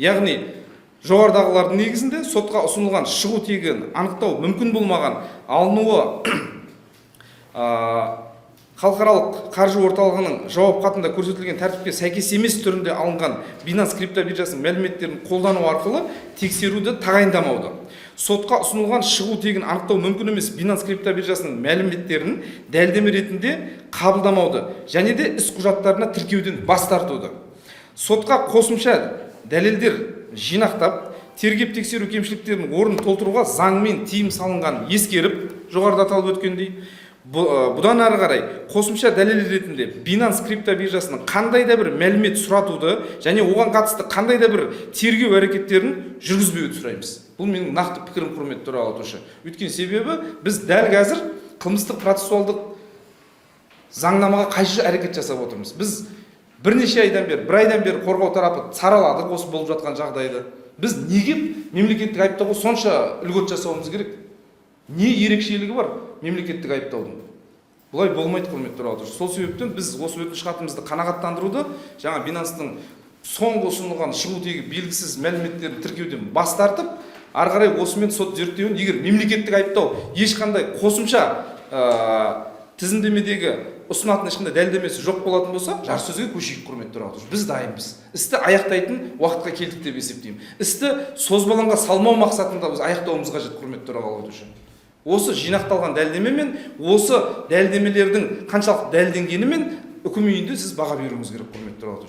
Яғни жоғарыдағылардың негізінде сотқа ұсынылған шығу тегін анықтау мүмкін болмаған, алынуы халықаралық қаржы орталығының жауап хатында көрсетілген тәртіпке сәйкес емес түрінде алынған Binance криптобиржасының мәліметтерін қолдану арқылы тексеруді тағайындамауды, сотқа ұсынылған шығу тегін анықтау мүмкін емес Binance криптобиржасының мәліметтерін дәлелдеме ретінде қабылдамауды және де іс құжаттарына тіркеуден бас тартуды, сотқа қосымша дәлелдер жинақтап, тергеп тексеру кемшіліктерінің орнын толтыруға заңмен тыйым салынғанын ескеріп, жоғарыда аталып өткендей, бұдан ары қарай қосымша дәлел ретінде Binance криптобиржасының қандай да бір мәлімет сұратуды және оған қатысты қандай да бір тергеу әрекеттерін жүргізбеуді сұраймыз. Бұл менің нақты пікірім, құрметті төраға. Өйткені себебі біз дәл қазір қылмыстық процессуалдық заңнамаға қайшы әрекет жасап отырмыз. Біз бірнеше айдан бері, бір айдан бері қорғау тарапы сараладық осы болып жатқан жағдайды. Біз неге мемлекеттік айыптауға сонша льгот жасауымыз керек? Не ерекшелігі бар мемлекеттік айыптаудың? Бұлай болмайды, құрметті төраға. Сол себептен біз осы өтініш хатымызды қанағаттандыруды, жаңа Binance'тың соңғы ұсынылған шығу тегі белгісіз мәліметтерін тіркеуден бас тартып, ары қарай осымен сот зерттеуін, егер мемлекеттік айыптау ешқандай қосымша тізімдемедегі ұсынатын ешқандай дәлелдемесі жоқ болатын болса, жарыссөзге көшейік, құрметті төраға. Біз дайынбыз, істі аяқтайтын уақытқа келдік деп есептеймін. Істі созбалаңға салмау мақсатында біз аяқтауымыз қажет, құрметті төрағалық етуші. Осы жинақталған дәлелдемемен, осы дәлелдемелердің қаншалықты дәлелденгенімен үкім үйінде сіз баға беруіңіз керек, құрметті төраға.